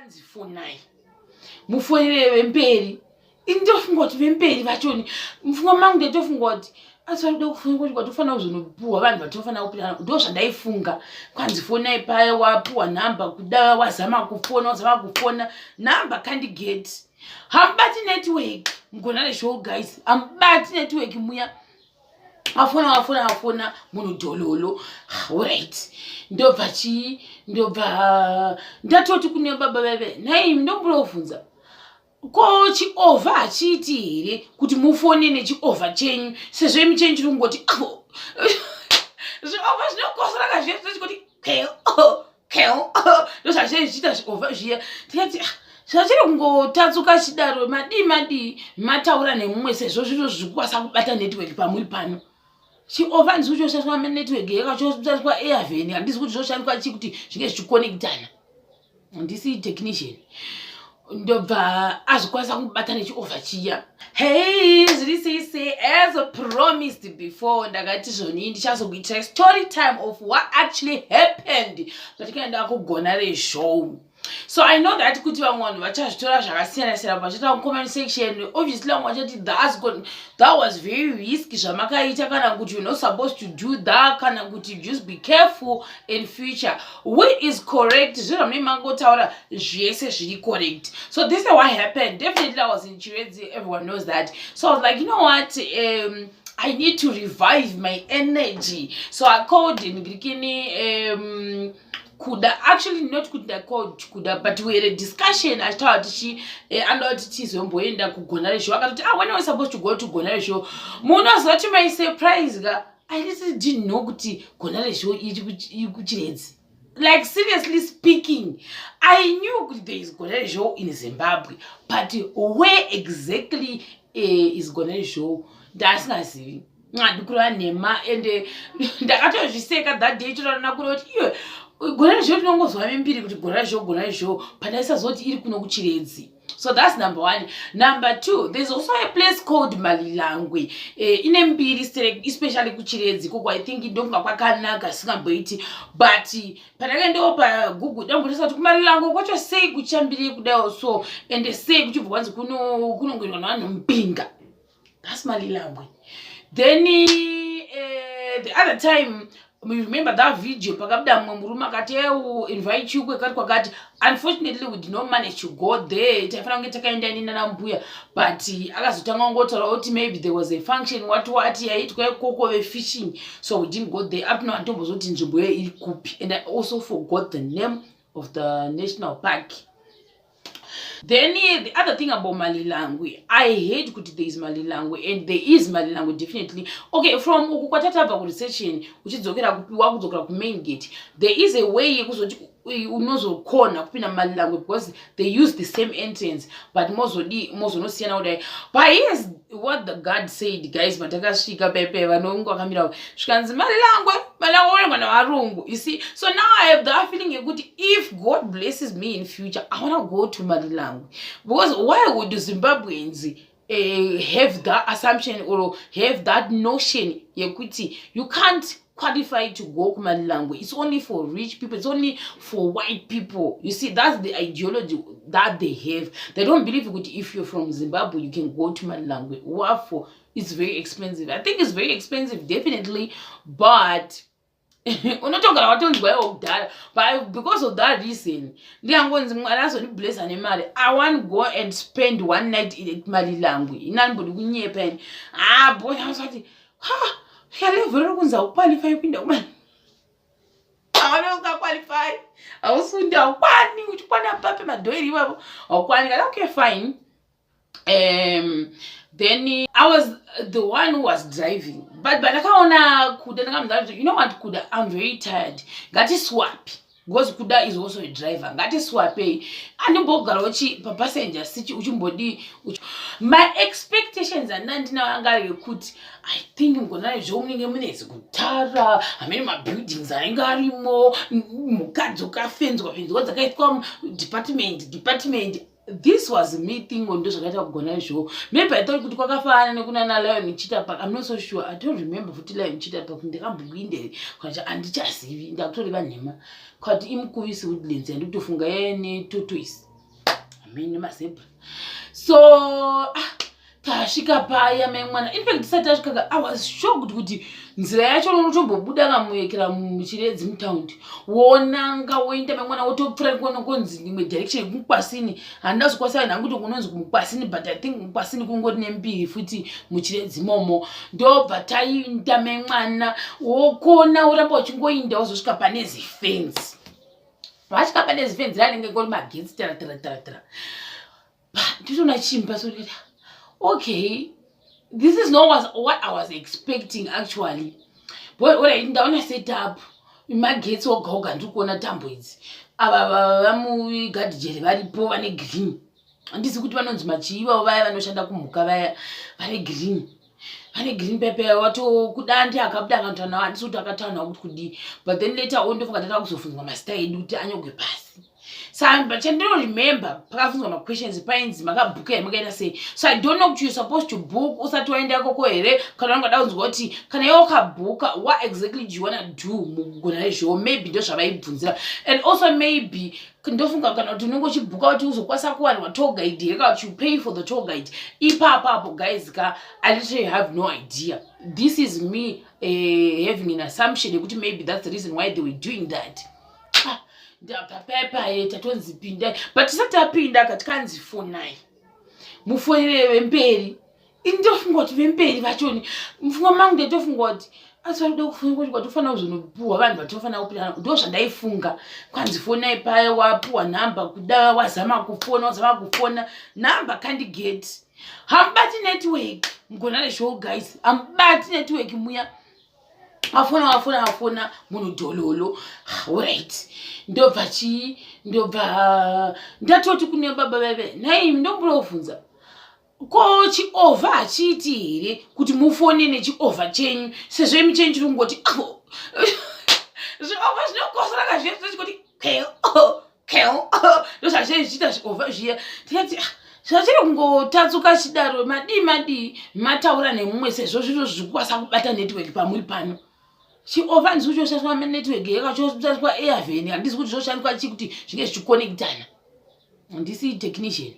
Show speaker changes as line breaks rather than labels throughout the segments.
Kwanzi fonai mufonere vemberi. Ini ndofunga kuti vemberi vachoni mufunga mangu ndatofunga kuti asi varikuda kufunga kuti kwatofanira kuzonopuhwa vanhu vatofanira kupinda, ndo zvandaifunga. Kwanzi fonai paya, wapuhwa nhamba, kuda wazama kufona, wazama kufona nhamba kandigeti, hamubati network muGonarezhou guys, hamubati network muya. Afona, afona, afona, munhu dhololo. Alright, ndobva chii, ndobva ndatoti kune baba veve, "Nai, ndomburovhunza, ko chiovha hachiiti here kuti mufone nechiovha chenyu, sezvo imi chenyu chiri kungoti zviovha zvinokosora kazviya, chikoti keo keo, ndozvazvee zvichiita zviovha zviya." Tikati, "Ah, zvachiri kungotatsuka chidaro, madii madii mataura nemumwe, sezvo zviro zvirikukwanisa kubata network pamuri pano?" Chiovha handisi kuti choshandiswa network yakachoshandiswa airven, handisi kuti zvoshandiswa chii kuti zvinge zvichikonectana, handisi technician. Ndobva azvikwanisa kubata nechiovha chiya. Hey, zviri sei sei? As promised before, ndakati zvoni ndichazokuitira story time of what actually happened patikaenda kuGonarezhou. So I know that kuti vamwe vanhu vachazvitora zvakasiyana siyana, vachaita comment section. Obviously vamwe vachati that was very risky zvamakaita, kana kuti you're not supposed to do that, kana kuti just be careful in future, which is correct. Zviro zvamunenge mangotaura zvese zviri correct. So this is what happened. Definitely I was in Chiredzi, everyone knows that. So I was like, you know what, I need to revive my energy. So I called Ngrikini, Kuda, actually not kuti ndacalled Kuda, but we had a discussion achitaura tichi anoda kuti tizomboenda kuGonarezhou. Akatoti, "Ah, when are we supposed to go to Gonarezhou?" Munoziva kuti my surprise ka, I literally didn't know kuti Gonarezhou iri kuChiredzi. Like, seriously speaking, I knew kuti there is Gonarezhou in Zimbabwe, but where exactly is Gonarezhou, ndaasingazivi. Handikureva nhema, ende ndakatozviseka that day totaura kure kuti iwe, Gonarezhou tinongozwa mimbiri kuti Gonarezhou, Gonarezhou, pandaisazoti iri kuno kuChiredzi. So that's number one. Number two, there's also a place called Malilangwe, ine mbiri, especially kuChiredzi ikoko. I think ndokunga kwakanaka singamboiti, but pandakaendawo paGoogle, ndambotesa kuti kuMalilangwe kwacho sei kuchambirei kudaiwo so, ende sei kuchibva kwanzi kunongoendwa navanhu mupinga. That's Malilangwe. Then the other time, you remember that video pakabuda mumwe murume akati, "Eu invite you kwekati kwakati." Unfortunately we did not manage to go there. Taifanira kunge takaenda ini nanambuya, but akazotanga kungotaura kuti maybe there was a function, what what, yaiitwa ikoko vefishing, so we didn't go there. Up now handitombozoti nzvimbo iyo iri kupi, and I also forgot the name of the national park. Then the other thing about Malilangwe, I hate kuti there is Malilangwe, and there is Malilangwe definitely. Okay, from uku kwatatabva kureception, uchidzokera kupiwa kudzokera kumain gate, there is a way yekuzoti unozokona kupinda Malilangwe, because they use the same entrance, but mozodi mozonosiyana kudai. But here's what the guard said, guys. Patakasvika pepe vanonge vakamira, zvikanzi, "Malilangwe, Malilangwe onekwa navarungu." You see? So now I have that feeling yekuti if God blesses me in future, I want to go to Malilangwe, because why would Zimbabweans have that assumption or have that notion yekuti you can't qualify to go kuMalilangwe? It's only for rich people, it's only for white people. You see, that's the ideology that they have. They don't believe kuti if you're from Zimbabwe you can go to Malilangwe. What for? It's very expensive. I think it's very expensive, definitely, but unotogara watonzwa iwo kudhara. But because of that reason, ndikangonzi Mwari azondiblessa nemari, I want go and spend one night in Malilangwe. Inanimbodi kunyepa ini? Ah boy, asati ha level ri kunzi hauqualify kuinda kuma hawana, ungaqualify, hausundi, haukwani, uchikwana pape madhoiri ipapo haukwani kana. Okay, fine. Then I was the one who was driving, but ndakaona Kuda, ndakamudza, "You know what, Kuda, I'm very tired, ngatiswapi," because Kuda is also a driver. "Ngatiswapei, andimbogara uchi papassenger seat uchimbodi." My expectations andandinawo anga ari ekuti I think muGonarezhou munenge mune zikutara, hamene mabuildings anenge arimo, mhuka dzokafenzwa fenzwa, dzakaitwa department department. This was me thinking ndo zvakaita kuGonarezhou. Maybe I thought kuti kwakafanana nekunana Lion Cheetah Park. I'm not so sure, I don't remember futi Lion Cheetah Park ndakambokuinderi kana handichazivi, ndakutoreva nhema. Kwati iMukuvisi Woodlands yandikutofunga yene tortoise. Hamene mazebra. So tasvika paya mai mwana, in fact tisati tasvika ka, I was shocked kuti nzira yacho unotombobuda kamuyekera muChiredzi mutaundi, wonanga woenda, mai mwana, wotopfuura konzi imwe direction yekuMukwasini. Handina kuzokwanisa hangu kuti kunonzi kuMukwasini, but I think Mukwasini kungori nembiri futi muChiredzi momo. Ndobva tainda, mai mwana, wokona uramba uchingoinda, wozosvika pane zifenzi. Vasvika pane zifenzi ranenge ngori magetsi tara tara tara tara, nditoona chimba. So ndikati, "Okay, this is not what I was expecting actually." But alright, ndaona setup, magetsi oga oga, ndiri kuona tambo idzi. Ava vamugadhijeri varipo vane green, handisi kuti vanonzi machii vavo vaya vanoshanda kumhuka vaya vane green, vane green pepe watokudandi akabuda akataura navo. Handisi kuti akataura navo kuti kudii, but then later on ndofunga tata kuzofunzwa mazita edu kuti anyogwe pasi. Saka but chandinoremember, pakafunzwa maquestions, painzi makabhuka here, makaita sei. So I don't know kuti you supposed to book usati waenda ikoko here, kana ungada kunzwa kuti kana iwe wakabhuka, what exactly do you wanna do mugona rezvowo. Maybe ndo zvavaibvunzira. And also maybe ndofunga kana kuti unenge uchibhuka kuti uzokwanisa kuwanirwa tour guide here, kana kuti you pay for the tour guide ipapapo. Guys ka, I literally have no idea. This is me having an assumption yekuti maybe that's the reason why they were doing that. Ah, ndabva paipaye tatonzi pindai, but tisati tapinda ka, tikanzi fonai, mufonere vemberi. Ini ndofunga kuti vemberi vachoni, mupfungwa mangu ndaitofunga kuti asi varikuda kufonera kuti kwatofanira kuzonopuhwa vanhu vatofanira kupinda. Ndo zvandaifunga. Kwanzi fonai paya, wapuhwa nhamba, kuda wazama kufona, wazama kufona nhamba kandigeti, hamubati network mugona rezvowo. Guys, hamubati network muya. Afona, afona, afona, munhu dhololo. Alright, ndobva chii, ndobva ndatoti kune baba veve, "Nai, ndomburovhunza, ko chiovha hachiiti here kuti mufone nechiovha chenyu, sezvo imi chenyu chiri kungoti zviovha zvinokosora kazviye chikoti keo keo?" Ndozvazvei zvichiita zviovha zviya. Tikati, "Ah, zvachiri kungotatsuka chidaro, madii madii mataura nemumwe, sezvo zviro zviri kukwanisa kubata network pamuri pano?" Chiovha handisi kuti choshandiswa network yakachoshandiswa airven, handisi kuti zvoshandiswa chii kuti zvinge zvichikonectana, handisi technician.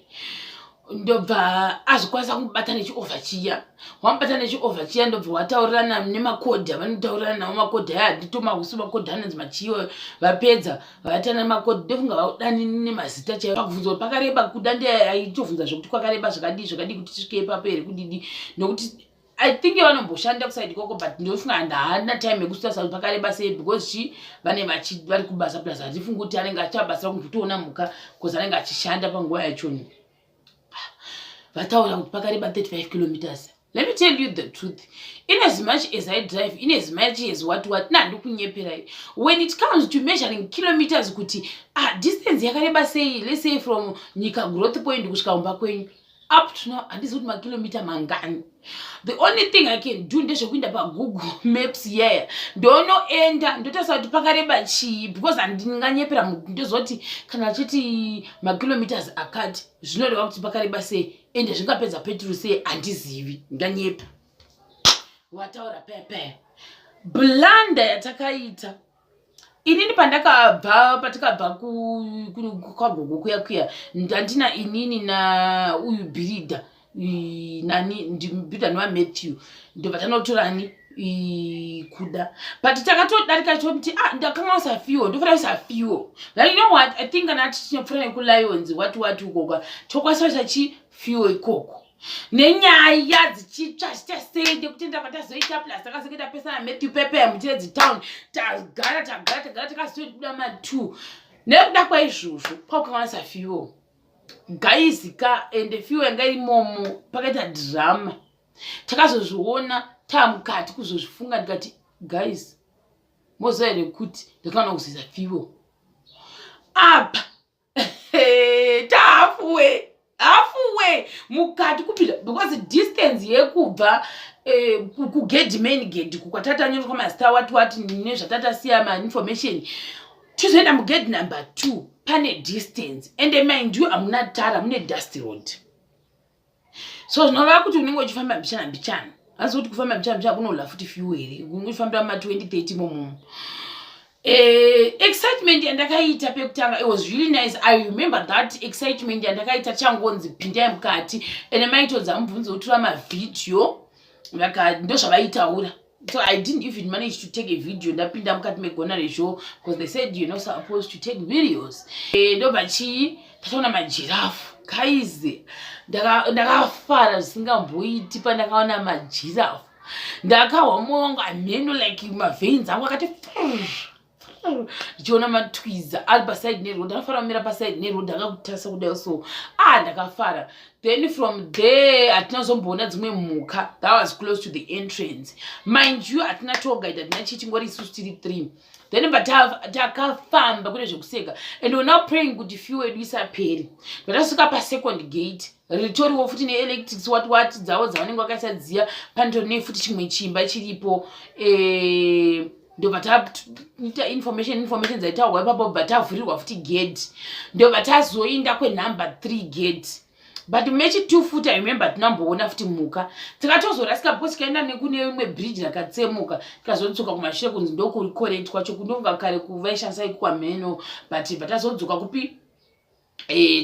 Ndobva azvikwanisa kubata nechiovha chiya. Wamubata nechiovha chiya, ndobva wataurirana nemakodhi avanotaurirana navo. Makodhi aya handitomahusi, makodhi anonzi machiyo. Vapedza vatana makodhi, ndofunga vaudani nemazita chaivo. Pakubvunza kuti pakareba, kuda ndiaitovhunza zvokuti kwakareba zvakadii zvakadii kuti tisvike ipapo here, kudidi, nokuti I think vanomboshanda kuside ikoko, but ndofunga handahana time yekutarisa kuti pakareba sei, because chi vane vari kubasa. Plus handifungi kuti anenge achabasa kutoona mhuka, because anenge achishanda panguva yachoni. Vataura kuti pakareba 35 kilometers. Let me tell you the truth, in as much as I drive, in as much as what what, nandikunyeperai, when it comes to measuring kilometers kuti distance yakareba sei, let's say from Nyika Growth Point kusvika kumba kwenyu, up to now handizi kuti makilomita mangani. The only thing I can do ndezvekuenda paGoogle Maps yeya, ndonoenda ndotarisa kuti pakareba chii, because handinganyepera. Ndozoti kana achiti makilometers akati, zvinoreva kuti pakareba sei, ende zvingapedza peturu sei, handizivi, nganyepa. Wataura paya paya, blunder yatakaita, inini pandakabva, patakabva kwagogo kuya kuya, ndandina inini nauyu bhiridha, nani, bhiridha nevaMatthew, ndobva tanotorani kuda, but takatodarika choti, "Ah, ndakanganisa fuel, ndofanira kuisa fuel." Like, you know what, I think kana tichinopfuura nekuLions what what ukokwa, tokwanisa kuisa chi fuel ikoko. Nenyaya dzichitsva zvichasei, nekutenda kwatazoita, plus takazenge tapesana Matthew pepe muChiredzi town, tagara tagara tagara, takazobuda ma2. Nekuda kwaizvozvo kwakukanganisa fuel, guys ka, ende fuel yanga imomo pakaita drama. Takazozviona taamukati kuzozvifunga, ndikati, "Guys, moziva here kuti ndakaona kuzoisa fuel apa tahafuwe hafuwe mukati kupinda?" Because distance yekubva kugedhi, main gate kwatatanyorwa mazita wati wati nezvatatasiya mainformation, tizoenda mugedhi number 2, pane distance. Ende mind you, hamuna tara, mune dust road, so zvinoreva kuti unenge uchifamba mbichana mbichana. Asi kuti kufamba mbichana mbichana kunola futi fuel here? Unenge uchifambira ma20 30 momomo. Excitement yandakaita pekutanga, it was really nice. I remember that excitement yandakaita changonzi pindai mukati, ende maitodza mubvunzo kutora mavhidhiyo, ndo zvavaitaura. So I didn't even manage to take a video ndapinda mukati meGonarezhou because they said you're not supposed to take videos. Ndobva chii, tatoona majirafu. Guys, ndakafara zvisingamboiti pandakaona majirafu. Ndakahwa mwoyo wangu amheno, like maveins angu akati ndichiona matwiza ari paside neroad. Anofanira kumira paside neroad akakutarisa kudai. So, ah, ndakafara. Then from there hatina zomboona dzimwe mhuka. That was close to the entrance, mind you. Hatina tour guide, hatina chii, tingori isusu tiri three. Then but takafamba kune zvekuseka and we're now praying kuti fuel yedu isaperi. Patasvika pasecond gate, ritoriwo futi neelectrics, what what dzavo dzavanenge vakaisa dziya, panotori nefuti chimwe chimba chiripo. Ndobva taita information dzaitaurwa ipapo, bva tavhurirwa futi gate, ndobva tazoinda kwenumber 3 gate. But mechi2 futi, I remember tinamboona futi mhuka, tikatozorasika because tikaenda nekune imwe bridge rakatsemuka, tikazodzoka kumashure kunzi ndokuri correct kwacho, kundonga kare kuvaishandisa ikwamheno. But bva tazodzoka kupi,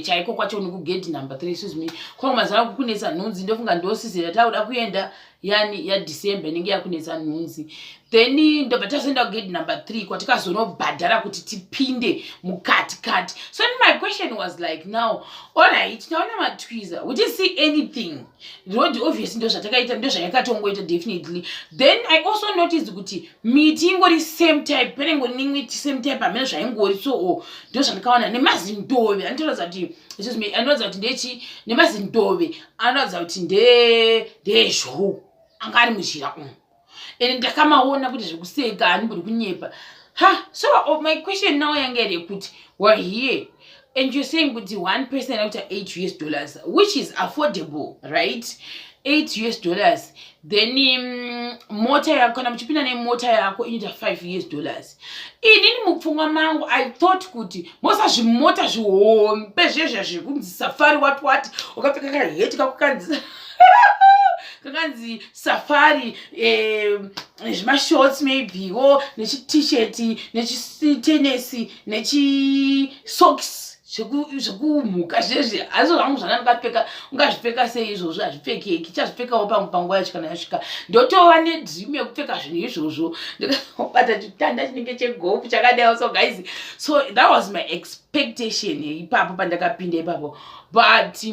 chaiko kwacho, nekugate number 3. Excuse me, kwangu mazuva kukunetsa nhunzi. Ndofunga ndosizira takuda kuenda yani yaDecember inenge yakunetsa nhunzi. Then ndobva tazoenda kugate number 3 kwatikazonobhadhara kuti tipinde mukati kati. So my question was like, now, alright, taona matwiza, we didn't see anything. Road obviously ndo zvatakaita, ndo zvayakatongoita definitely. Then I also noticed kuti miti ingori same type, panengori nemiti same type, hamene zvaingori. So, oh, ndo zvandikaona nemazindove anotoratidza kuti, excuse me, anoratidza kuti ndechi, nemazindove anoratidza kuti ndezhou anga ari muzhira umu, and ndakamaona kuti zvekuseka, handimbori kunyepa ha. So, oh, my question now yanga iri yekuti we're here and you're saying kuti one person akuita $8 US, which is affordable, right? $8 US. Then mota yako, kana muchipinda nemota yako, inoita $5 US. Inini mupfungwa mangu I thought kuti mosa zvimota zvihombe zvezva zvekunzi safari, what what, wakapfeka kaheti kako kanzi kakanzi safari, zvimashorts maybe wo, nechitshirt, nechitenesi, nechisocks zvekumhuka zvezvi. Hazvo zvangu zvana ndikapfeka, ungazvipfeka sei izvozvo? Hazvipfekeki. Chazvipfekawo pamwe panguva yacho kana yasvika. Ndotova nedream yekupfeka zvinhu izvozvo, ndikabata chitanda chinenge chegopu chakadaiwo. So guys, so that was my expectation ipapo pandakapinda ipapo. But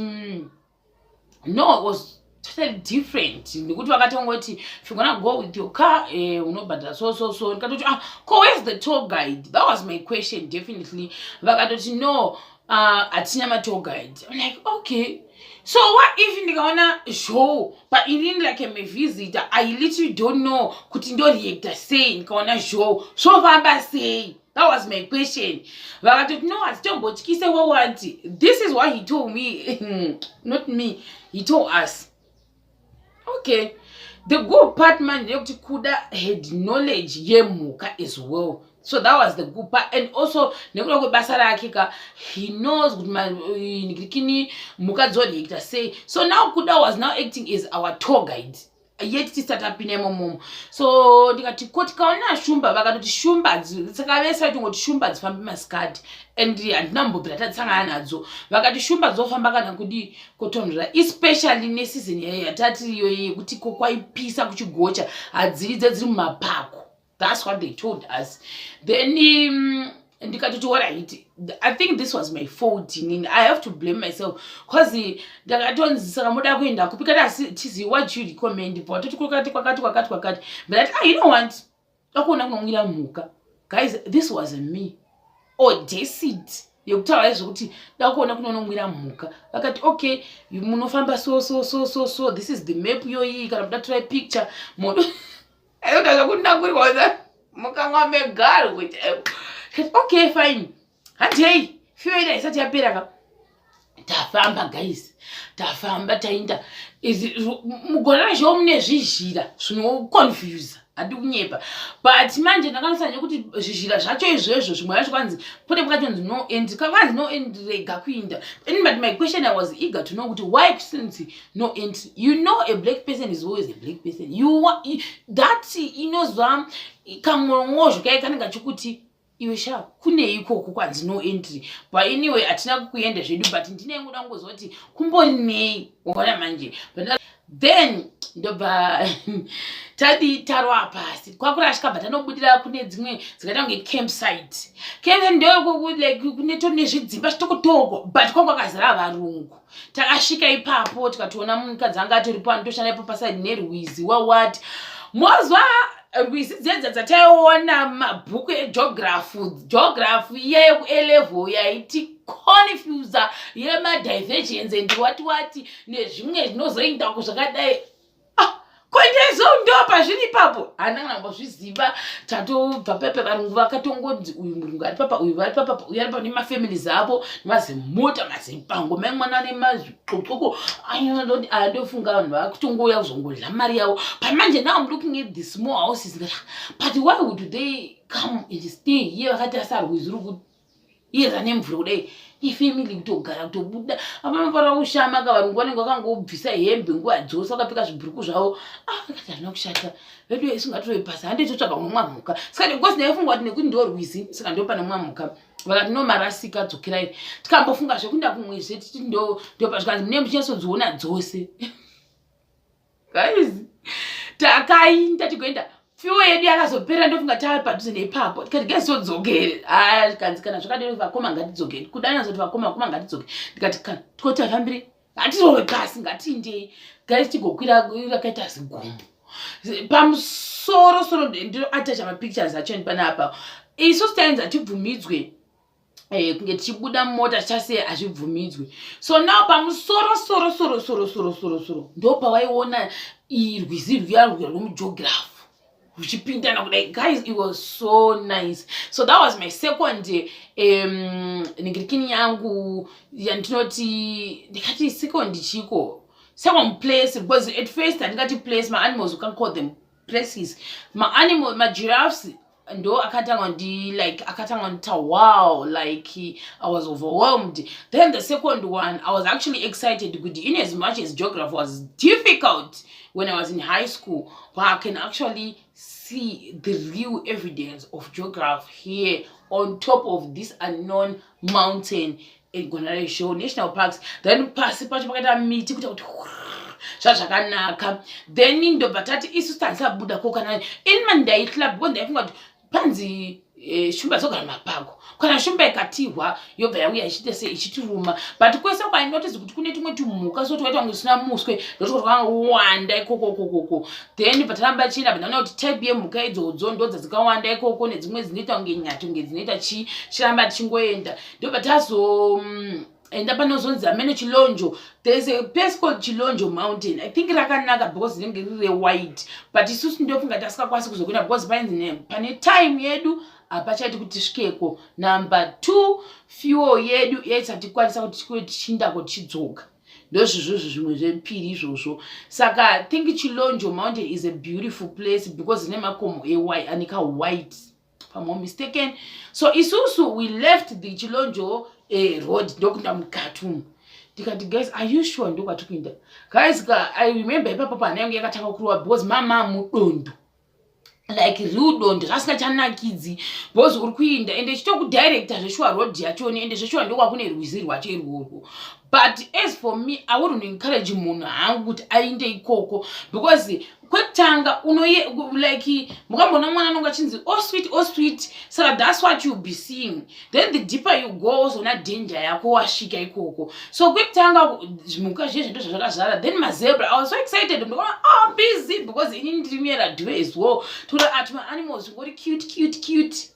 no, it was totally different, nekuti vakatongoti if you gonna go with your car, unobhadhara so so so. Ndikatoti, "Ah, ko where's the tour guide?" That was my question definitely. Vakatoti no, hatina matour guide. I'm like, okay, so what if ndikaona zhou? But inini, like, am a visitor, I literally don't know kuti ndoreacta sei ndikaona zhou, zvofamba sei. That was my question. Vakatoti no, hatitombotyise wawati. This is what he told me, not me, he told us. Okay, the good part manje ndeyekuti Kuda had knowledge yemhuka as well, so that was the good part. And also nekuda kwebasa rake ka, he knows kuti nikini mhuka dzoreacta sei. So now Kuda was now acting as our tour guide, yet tisati tapinda imomomo. So ndikati, ko tikaona shumba? Vakatoti shumba, saka vese vaitongoti shumba dzifambi masikati, and handina mbobvira tatsangana nadzo. Vakati shumba dzofamba kana kudi kotonhora, especially neseason yatati iyo yekuti ko kwaipisa kuchigocha, hadziridze dziri mumapako. That's what they told us. Then ndikatoti alright, I think this was my fault inini. I have to blame myself because ndakatonzi, saka muda kuenda kupi? Kati asi tizi, what you recommend? Patoti kwakati kwakati kwakati kwakati. But ati, ah, you know what, dakuona kunomwira mhuka. Guys, this was me, audacity yekutaura izvokuti dakuona kunonomwira mhuka. Vakati okay, munofamba so so so so so, this is the map yoyi, kana muda torai picture modo ayoda zvakunakurirwa mukanwa megarwe. Okay, fine, handei. Fuel ida isati yapera ka, tafamba guys, tafamba, taenda muGonarezhou. Mune zvizhira zvinoconfusa, handi kunyepa. But manje ndakanisa nekuti zvizhira zvacho izvezvo, zvimwe zvacho kwanzi kune kwakatonzi no entry, kakwanzi no entry, rega kuinda. But my question, I was eager to know kuti why kusinzi no entry. You know, a black person is always a black person. You that inozwa kamurongozvo kai kanenge kachikuti Iwe sha, kune ikoko kwanzi no entry, but anyway hatina kukuenda zvedu, but ndinengoda kungoziva kuti kumbori nei. Waona manje, then ndobva tadi tarwa pasi kwakurashika, bva tanobudira kune dzimwe dzikaita kunge campsite. Campsite ndoyoko like kune tori nezvidzimba zvitokotoko, but kwanga kwakazara varungu. Takasvika ipapo, tikatoona mukadzi anga atoripo anotoshanda ipo paside nerwizi. Wawati mozwa rwizi dzedza dzataiona mabhuku egeography, geography iya yekuA level yaiti confusa, yemadiversions and wati wati nezvimwe zvinozoenda kuzvakadai. Ah, koendezo ndo pazviri ipapo, handina kana kumbozviziva. Tatobva pepe, varungu vakatongonzi uyu murungu ari papa, uyu vari papapa, uyu ari pa nemafamilies avo, nemazimota, mazipango, mai mwana nemazixoxoko. Andoti andofunga vanhu vakutongouya kuzongodla mari yavo. But manje now I'm looking at the small houses, but why would they come and stay here vakatarisa rwizi ruri kuyerera nemvura kudai, nefamily kutogara kutobuda apa? Kushama ka, varungu vanenge vakangobvisa hembe nguva dzose, vakapfeka zvibhuruku zvavo. Ah, akati hazvina kushata vedu, isu ngatirove pasi, handei totsvaga unomwa mhuka. Saka because ndaifunga kuti nekuti ndo rwizi, saka ndo pane mwa mhuka. Vakati no, marasika, dzokerai. Tikambofunga zvekuenda kumwezve, titi ndo ndopazvikanzi mune muchinyatsodziona dzose. Guys, takainda tigoenda, fuel yedu yakazopera, ndofunga tava padhuze neipapo. Tikati, "Guys, todzokere." Kanzi kana zvakadero, vakoma, ngatidzokere. Kudanazoti vakoma, vakoma, ngatidzoke. Ndikati kana tikoti afambire, ngatirove pasi, ngatiindei guys, tigokwira rakaita zigomo pamusoro soro. Ndinoatacha mapictures acho panapa. Isusu tainzi hatibvumidzwe kunge tichibuda mumota, tichasei, hazvibvumidzwe. So now pamusoro soro soro soro soro soro soro ndo pawaiona rwizi rwuya rwuya rwemugeography ruchipindana kudai. Guys, it was so nice. So that was my second ningirikini yangu yandinoti, ndikati second chiko, second place, because at first handingati place, maanimals, you can call them places, maanimal, magiraffes ndo akatanga ndi like akatanga ndita wow, like I was overwhelmed. Then the second one, I was actually excited kuti in as much as geography was difficult when I was in high school, but I can actually see the real evidence of geography here on top of this unknown mountain in Gonarezhou National Parks. Then pasi pacho pakaita miti kuita kuti zvazvakanaka. Then ndobva tati isu tandisabuda ko kana ini mani ndaitla, because ndaifunga kuti panzi shumba dzogara mapako, kana shumba ikatihwa yobva yauya ichiita sei, ichitiruma. But kwese kwainotizi kuti kune tumwe tumhuka so twaita kunge tusina muswe, ndotwo twakawanda ikoko kokoko. Then pataramba chienda, pandaona kuti type yemhuka idzodzo ndodza dzakawanda ikoko, nedzimwe dzinoita kunge nyati, kunge dzinoita chii. Chiramba tichingoenda, ndobva tazo enda panozonzi amene Chilonjo. There's a place called Chilonjo Mountain. I think rakanaka because rinenge riri rewhite, but isusu ndofunga tasingakwanisi kuzokuenda because painzi pane time yedu hapachaiti kuti tisvikeko. Number two, fuel yedu yaisati kuti tikuve tichiindako tichidzoka. Ndozvizvozvo zvimwe zvepiri izvozvo. Saka I think Chilonjo Mountain is a beautiful place because ine makomo ane kawhite, if I'm not mistaken. So isusu we left the Chilonjo road, ndokuenda mukati umu. Ndikati, "Guys, are you sure ndokwati kuenda?" Guys ka, I remember ipapo pana yangu yakatanga kurova because mama mudondo, like real dondo, zvasingachanakidzi because uri kuinda ende ichitokudirecta zveshuwa road yachoni, ende zveshuwa ndokwakune rwizi rwacho irworwo. But as for me, I wouldn't encourage munhu hangu kuti ainde ikoko, because kwekutanga unoye like mukamboona mwana anonge achinzi, "Oh sweet, oh sweet." Saka that's what you'll be seeing. Then the deeper you go, wozoona danger yako wasvika ikoko. So kwekutanga zvimuka zviye zvindo zvazvakazvara, then mazebra, I was so excited. Ndikaona, oh, busy, because inini ndiri muyera as well, toda ati maanimals ngori cute, cute, cute.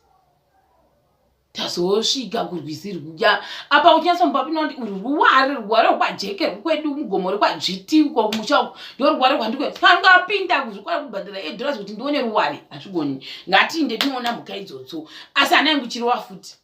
Tazosvika kurwizi rwuya apa, uchinyatsomba kuti uru ruware, ruware rwekwaJeke, rwekwedu mugomo rekwadzviti uko kumusha uko, ndo ruware rwandikwe kangapinda kuzvikora kubhadhara $8 kuti ndione ruware. Hazvigoni, ngatinde tinoona mhuka idzodzo. Asi hana yangu ichirova futi,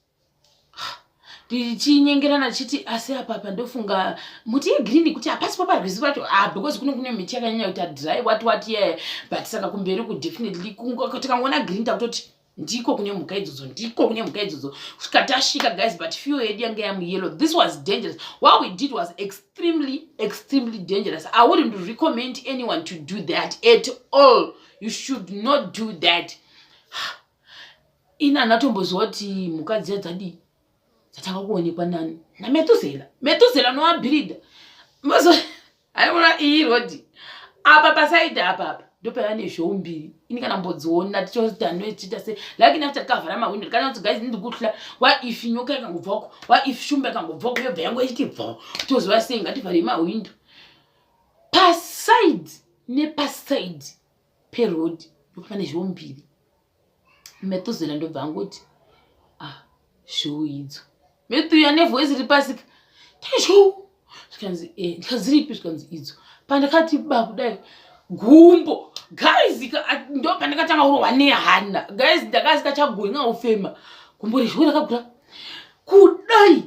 tichinyengerana tichiti, asi apa ndofunga muti yegreen kuti hapasipo parwizi pacho. Ah, because kune miti yakanyanya kuita dry, what what, yeah. But saka kumberi ku definitely tikangoona green, takutoti ndiko kune mhuka idzodzo, ndiko kune mhuka idzodzo. Kusvika tasvika, guys, but fuel yedu yange yamuyellow. This was dangerous. What we did was extremely, extremely dangerous. I wouldn't recommend anyone to do that at all. You should not do that. Ini handina kutomboziva kuti mhuka dziya dzadii dzatanga kuonekwa nani naMethusela. Methusela nowabhiridha mozo aiona iyi rodi apa pasaidi apa apa ndopaiva nezhou mbiri. Ini kana mbodziona tichotanochiita se like ina takavhara mahwindo kana kuti guys ndikuhla wa if nyoka ikangobvako wa if shumba ikangobvako yobva yangu ichiti bvo toziva sei ngativhare mahwindo pasaidi nepasaidi peroad ndopane zhou mbiri. Methusela ndobva angoti ah zhou idzo. Methu ane voice riri pasika tazhou zvikanzi eh, ndikaziripi zvikanzi idzo. Pandakati ba kudai gumbo guys ndo pandakatanga kurohwa nehana guys, ndakasika chagoinga ufema gumbo rezhou rakakura kudai.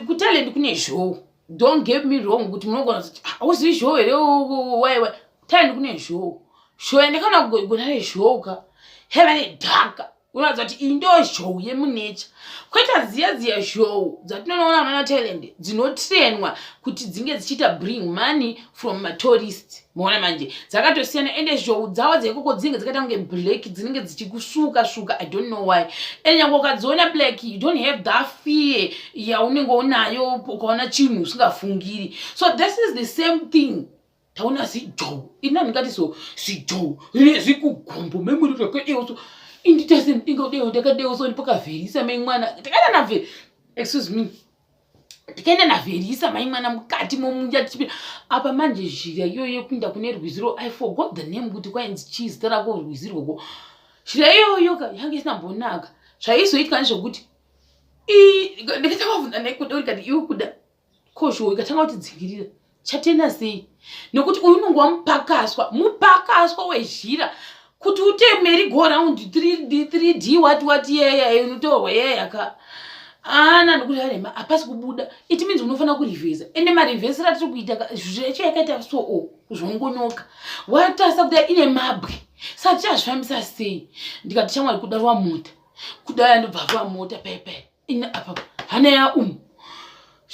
Kutalent kune zhou, don't get me wrong kuti munogona kuti hauzivi zhou here waiwa. Talent kune zhou, zhou yandakaona gona rezhou ka yaiva nedhaka unoratidza kuti iyi ndo zhou yemunecha, kwete dziya dziya zhou dzatinonoona vana Thailand dzinotrainwa kuti dzinge dzichiita bring money from matourist. Maona manje dzakatosiyana, ende zhou dzavo dzeikoko dzinenge dzakaita kunge black, dzinenge dzichikusvuka svuka. I don't know why, and nyange ukadziona black you don't have that fear yaunenge unayo ukaona chinhu usingafungiri. So this is the same thing. Taona zijou, ina ndingati so zijou rine zikugumbo memuri rakadewo so inditase ndingadewo ndakadewo so ndipakavherisa mai mwana takaenda navhe, excuse me, tikaenda navherisa mai mwana mukati momuya tichipinda apa manje zhira iyoyo yekuinda kune rwizi ro, I forgot the name kuti kwainzi chii zita rako rwizi rwoko. Zhira iyoyo ka yange isina mbonaka. Zvaizoitika ndezvekuti ndikatanga kuvhunza nekuda ndikati iwe kuda kozho ikatanga kutidzingirira chatenda sei nekuti uyu unonge wamupakaswa mupakaswa wezhira kuti ute merry go round 3D 3D what what yeya unotorwa yeya ka ana nekuti arema hapasi kubuda. It means unofanira kurivhesa, ende marivhesera atiri kuita zhira yacho yakaita so o kuzvongonyoka watasa kudai ine mabwe saka tichazvifambisa sei? Ndikati shamwari kuda rwa mota kudai andobva rwa mota pepe ine apa hana ya umu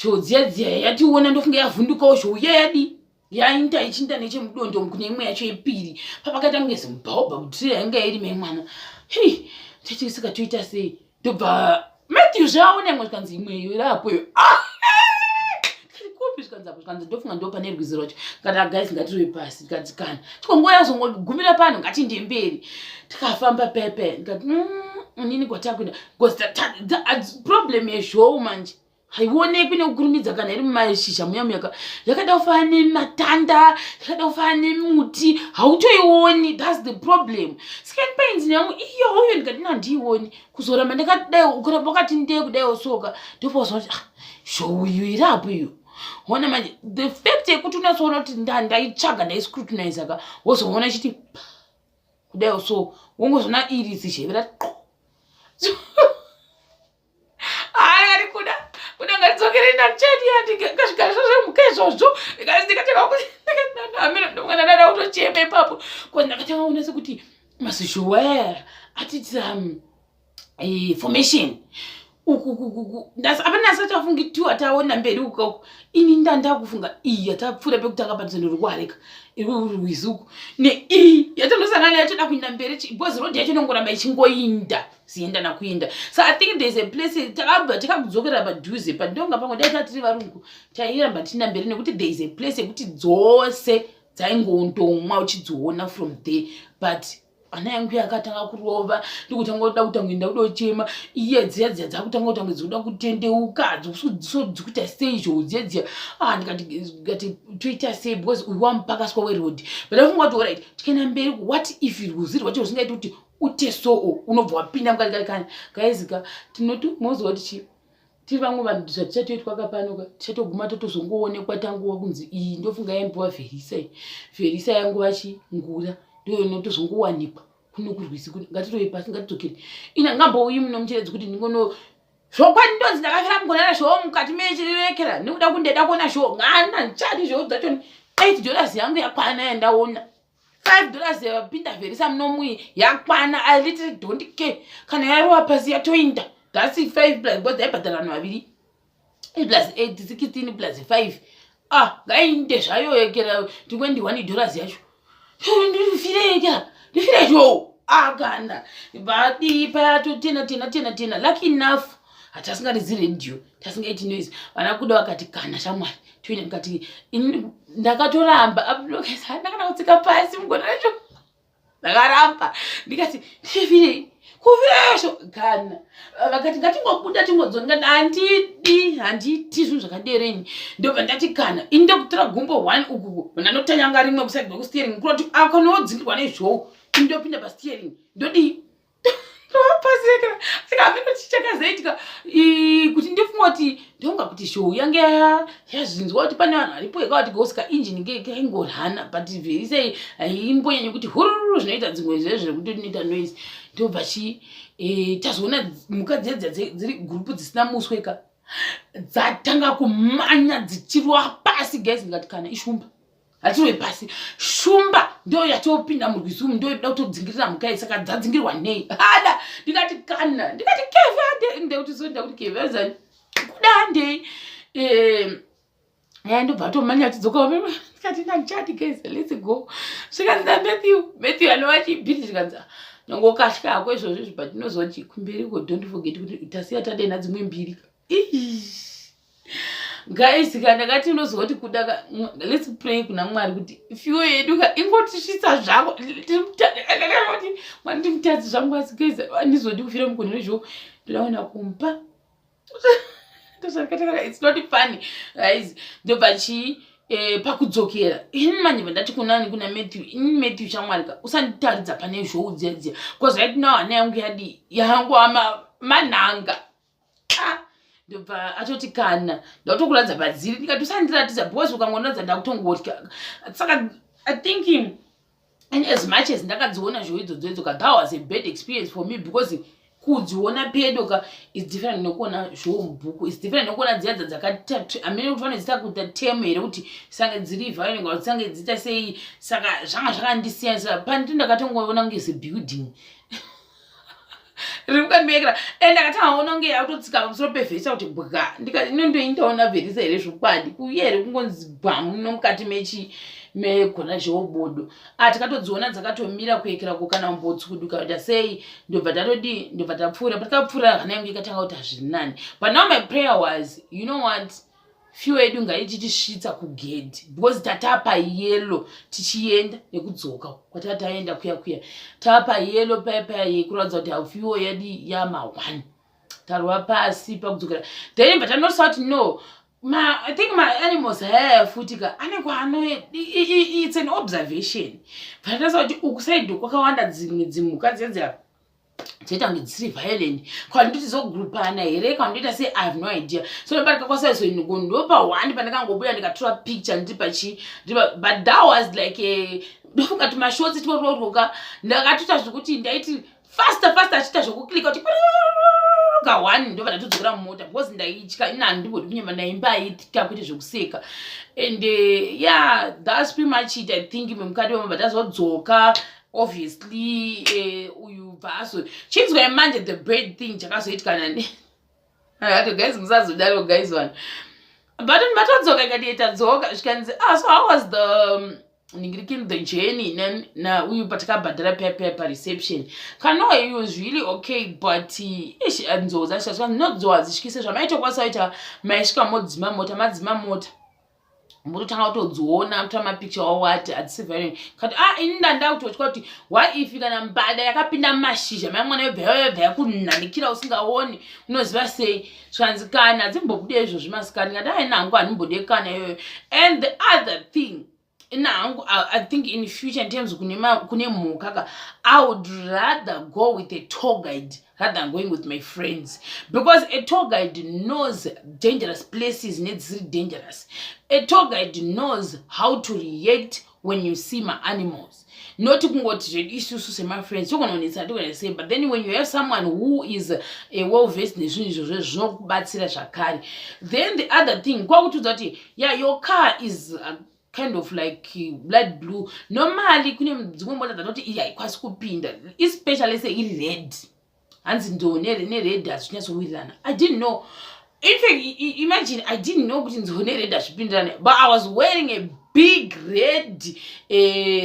zhou dziya dziya yationa ndofunga yavhundukawo zhou iya yadi yainda ichinda nechemudondo kune imwe yacho yepiri papakaita kunge zimubhaubha kutira yanga iri mai mwana. Hei, tati saka toita sei? Ndobva Matthew zvaona imwe zvikanzi imwe iyo iri apo iyo. Ah! Kupi? Zvikanzi apo. Zvikanzi ndofunga ndo pane rwizi rwacho. Kana guys ngatirove pasi ndikati kana tikonguva yazongogumira pano ngatinde mberi. Tikafamba pepe ndikati inini kwatakuenda because problem yezhou manje haionekwi nekukurumidza kana iri mumashizha muya muya yakada kufanana nematanda, yakada kufanana nemuti, hautoioni. That's the problem. Skin pains yangu iyoyo ndikati nandiioni kuzoramba ndakadai ukaramba wakati ndee kudai osoka ndopazoona kuti ah, zhou iyo iri apo iyo. Ona manje the fact yekuti unatsoona kuti ndaitsvaga ndaiscrutinize ka wozoona ichiti kudai so wongozoona iri zizheve rati ari kuda kuda ngatidzokere ndachati ndikasvika zvazvemuka izvozvo ndikatanga kuti amene ndada kutochema ipapo ko ndakatanga kuona sekuti mazizhowaya atiitira formation uku apana asati afungi tu ataona mberi uku ini ndandakufunga iyi yatapfuura pekutanga padzondo rekuhareka iri rwizi uku neiyi yatanosangana yachoda kuinda mberi because road yacho inongoramba ichingoinda zienda nakuinda. So I think there's a place takabva tikakudzokera padhuze pandonga pamwe dai tatiri varungu tairamba tiinda mberi nekuti there is a place yekuti dzose dzaingondomwa uchidziona from there. But ana yangu yakatanga kurova ndikutanga kuda kutangoenda kudochema iye dziya dziya dzakutanga kutange dzikuda kutendeuka so dzikuita sei zhou dziya dziya. Ah, ndikati toita sei because uyu wamupakaswa weroad, but afunga kuti alright tikaenda mberi what if rwizi rwacho rusingaiti kuti ute soo unobva wapinda mukati kati kani guys ka tinoti moziva kuti chii tiri vamwe vanhu zvatichatoitwa kapano ka tichatoguma totozongoonekwa tanguva kunzi iyi ndofunga yaimbiwa vherisa iyi vherisa yanguva chi ngura ndiyo inotozongowanikwa kuno kurwizi kuno. Ngatirove pasi ngatidzokere ina ngambouyi muno muchiredzi kuti ndingono zvokwadi ndonzi ndakafira mugonana zhoo mukati mechirekera nekuda kundeda kuona zhoo ngana ndichadi zhoo dzacho. $8 yangu yakwana yandaona, $5 yapinda vherisa munomui yakwana. I literally don't care kana yarova pasi yatoinda. That's five plus because ndaibhadhara vanhu vaviri, 8 plus 8, 16 plus 5. Ah, ngainde zvayo yekera 21 dollars yacho. Ndifire yekera ndifire zhou. Akana vadii paya, totena tena tena tena. Lucky enough hatasingaridzi radio, tasingaiti noise. Vana kuda vakati, "Kana shamwari, toenda." Ndikati ndakatoramba abulokesa, ndakana kutsika pasi mugona racho, ndakaramba. Ndikati, "Ndifirei kufiresho?" Kana vakati, "Ngatingobuda tingodzo." Ndikati, "Handidi, handiti zvinhu zvakadereni." Ndobva ndati, "Kana ini ndokutora gumbo one ukuku, ndanotanyanga rimwe kuside kwekusteering, kuroti akanodzingirwa nezvou, ini ndopinda pasteering, ndodii?" Ndopaseka. Saka hameno chichakazoitika kuti ndifunga kuti ndonga kuti show yange yazvinzwa kuti pane vanhu varipo, yakavati gosika injini kaingorana, but very sei haimbonyanyi kuti hururu zvinoita dzimwe zve zvekuti inoita noise. Ndobva chi tazoona mhuka dziya dziri gurupu dzisina muswe ka, dzatanga kumanya dzichirwa pasi. Guys, ndikati, "Kana ishumba, hatirwe pasi." Shumba ndo yatopinda murwizi umu, ndo yoda kutodzingirira mhuka iyi. Saka dzadzingirwa nei hada? Ndikati, "Kana," ndikati, "Keve ande." Ndekuti so ndakuti, "Keve azani kuda handei." Ya, ndobva atomanya achidzoka. Ndikati, "Nandichati guys, let's go." Zvikanzi naMatthew, Matthew anova chibhiri, zvikanzi, "Nongokatya hako izvozvo izvi, but inozoti kumberiko, don't forget kuti tasiya tadenha dzimwe mbiri." Guys, ka ndakati, unozoti kuda ka, let's pray kuna Mwari kuti fuel yedu ka ingotisvitsa zvako. Kuti Mwari, ndimutadzi zvangu, asi guys, handizodi kufira mugoni rezvo, ndoda kuenda kumba. It's not funny, guys. Ndobva chii, pakudzokera ini manje ndati kunani, kuna Matthew, "Ini Matthew, shamwari ka, usanditaridza pane zhou dziya dziya, because right now hana yangu yadi yangu manhanga." Ah, ndobva atoti, "Kana ndakutokuratidza padziri." Ndikati, "Usandiratidza, because ukangondiratidza ndakutongotya." Saka I think in as much as ndakadziona zhou idzodzo idzo ka, that was a bad experience for me, because kudziona pedo ka is different nekuona zhou mubhuku, is different nekuona dziya dzakati hamene kuti vanodzita kuita temu here, kuti sange dziri violent, kuti sange dziita sei. Saka zvanga zvakandisiyanisa panditi ndakatongoona kunge sebuilding riri mukati, and ndakatanga kuona kunge yakutotsika pamusoro peVersa kuti bwa. Ndikati, "Inondoindaona Versa here zvokwadi kuuya here kungonzi bwamu nomukati mechi megona zhoubodo?" Ah, tikatodziona dzakatomira kuekera kana kumbotsukuduka kuita sei. Ndobva tatodii, ndobva tapfuura. Patakapfuura, hana yangu ikatanga kuti hazviri nani. But now my prayer was, "You know what, fuel yedu ngaichitisvitsa kugedhi," because tatapa yellow tichienda nekudzoka kwatataenda kuya kuya, tapa yellow paya paya, kuratidza kuti fuel yedu yama1 tarwa pasi pakudzokera. Then bva tanorisa kuti no, I think my animals haya futi ka anenge ano, it's an observation. Vatarisa kuti uku side kwakawanda dzimwe dzimhuka dziya dzoita kunge dzisiri violent, kana ndoti zogrupana here, kana ndoita sei, I have no idea. So ndopatika kwasaizoingo ndopa one pandakangobuda ndikatora picture ndiri pachi, but that was like a, ndofunga tumashots twororwoka ndakatoita zvekuti ndaiti faster faster, achiita zvekuklika kuti ka one, ndobva ndatodzokera mumota because ndaitya. Ina handimbodi kunyema, ndaimbaitya kuite zvekuseka. And yeah, that's pretty much it, I think. Mukati wemabva tazodzoka, obviously uyu bva azo chinzwai manje the bird thing chakazoitika nani ato. Guys, musazodaro guys, one, but matodzoka ikati tadzoka, zvikanzi, "Ah, so how was the ningirikini, the journey?" Na uyu patakabhadhara paya paya pareception, kano it was really okay, but ish, nzou dzasvika, no, nzou hadzityise zvamaitokwanisa kuita. Maisvika modzima mota, madzima mota, mototanga kutodziona, kutora mapicture wawati hadzisi violent. Kati, "Ah, ini ndanda kutotya kuti what if kana mbada yakapinda mumashizha mai mwana yobva yobva yakunhanikira usingaoni, unoziva sei?" Zvikanzi, "Kana hadzimbobude izvozvi masikati." Ngati, "Ai, nangu handimbode kana iyoyo." And the other thing nangu, I think in future, in terms kune mhuka ka, I would rather go with a tour guide rather than going with my friends, because a tour guide knows dangerous places nedzisiri dangerous. A tour guide knows how to react when you see my animals, not kungoti zvedu isusu semafriends togononetsa tigona sei. But then when you have someone who is a well versed nezvinhu izvozvo, zvinokubatsira zvakare. Then the other thing, kwakutiudza kuti, "Yeah, your car is kind of like light blue. Normally kune dzimwe mota dzatoti iyi haikwanisi kupinda, especially seiri red." Hanzi nzou nered hazvinyatsowirirana. I didn't know. In fact, imagine, I didn't know kuti nzou nered hazvipindirane, but I was wearing a big red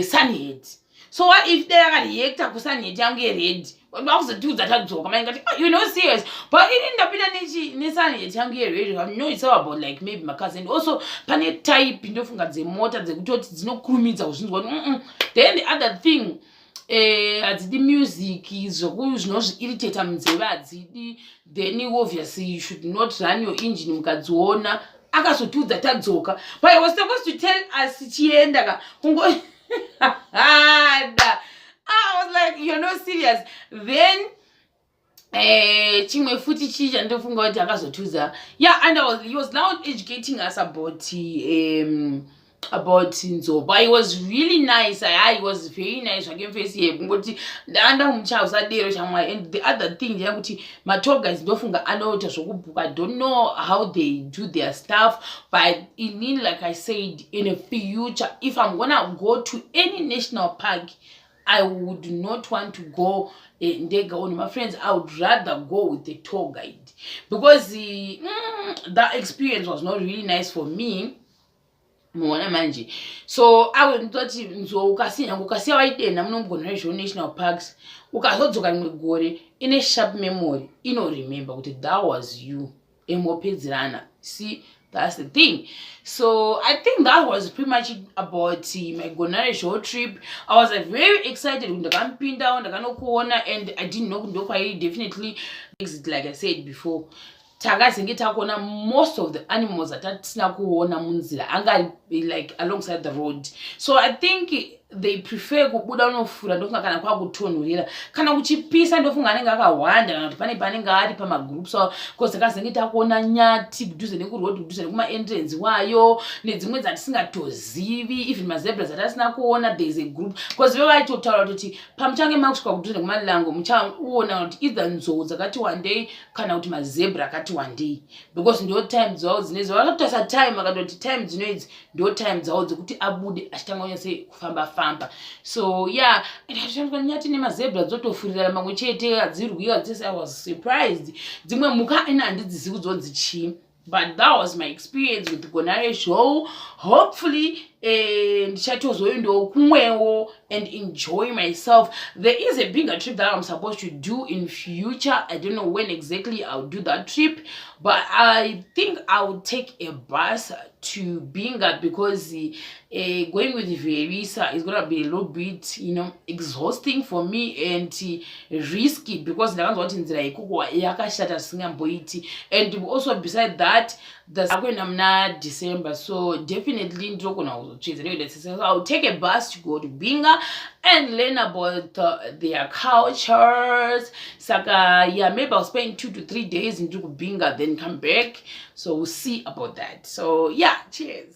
sunhat. So what if dai akareacta kusunhat yangu yered? Vakuzotiudza tadzoka mai ngati, "Oh, you know, serious." But ini ndapinda nechi nesunhat yangu yered. No, it's all about like maybe macousin. Also pane type, ndofunga, dzemota dzekutoti dzinokurumidza kuzvinzwa kuti Then the other thing, hadzidi music zvinozviirritata munzeve, hadzidi. Then obviously you should not run your engine mukadziona. Akazotiudza tadzoka, but he was supposed to tell us chienda ka kungo da. I was like, "You're not serious." Then chimwe futi chii chandofunga kuti akazotiudza? Yeah, and he was now educating us about nzou. He was really nice. He was very nice zvake, mufesi yekungoti ndaanda kumucha usadero chamwari. And the other thing ndeyekuti matour guides, ndofunga anoita zvokubhuka. I don't know how they do their stuff, but inini, like I said, in a future, if I'm gonna go to any national park, I would not want to go ndega on my friends. I would rather go with a tour guide because that experience was not really nice for me. Muona manje, so ndoti nzou ukasiya, nyange ukasiya waidena muno muGonarezhou National Parks, ukazodzoka rimwe gore, ine sharp memory, inoremember kuti that was you, emopedzerana. See, that's the thing. So I think that was pretty much about my Gonarezhou trip. I was very excited kuti ndakamupindawo, ndakanokuona, and I didn't know kuti ndokwairi. Definitely exit, like I said before, takazenge takuona most of the animals atatisina kuona munzira, anga ari like alongside the road. So I think they prefer kubuda unofura, ndofunga, kana kwakutonhorera kana kuchipisa. Ndofunga anenge akawanda kana kuti pane paanenge ari pamagroups avo, because takazenge takuona nyati kudhuze nekuroad, kudhuze nekumaentrance wayo, nedzimwe dzatisingatozivi, even mazebra dzatasina kuona. There is a group, because ve vaitotaura kuti pamuchange makusvika kudhuze nekumalango, muchaona kuti either nzou dzakati wandei kana kuti mazebra akati wandei, because ndo time dzavo dzinezi. Vakatotarisa time, akatoti time dzinoidzi ndo time dzavo dzekuti abude achitanga kunyatse kufamba famba. So yeah, and nyati nemazebra dzotofurirana mamwe chete, hadzirwi, hadzisi. I was surprised. Dzimwe mhuka ina handidzizivi kudzonzi chii, but that was my experience with Gonarezhou. Hopefully ndichatozoendawo kumwewo and enjoy myself. There is a bigger trip that I'm supposed to do in future. I don't know when exactly I'll do that trip, but I think I'll take a bus to Binga because going with Verisa is gonna be a little bit exhausting for me and risky, because ndakanzwa kuti nzira ikoko yakashata zvisingamboiti. And also beside that, akuenda muna December, so definitely ndinogona kuzotsvedza nekuenda. So I'll take a bus to go to Binga and learn about their cultures. Saka yeah, maybe I'll spend 2 to 3 days ndiri kuBinga, then come back. So we'll see about that. So yeah, cheers.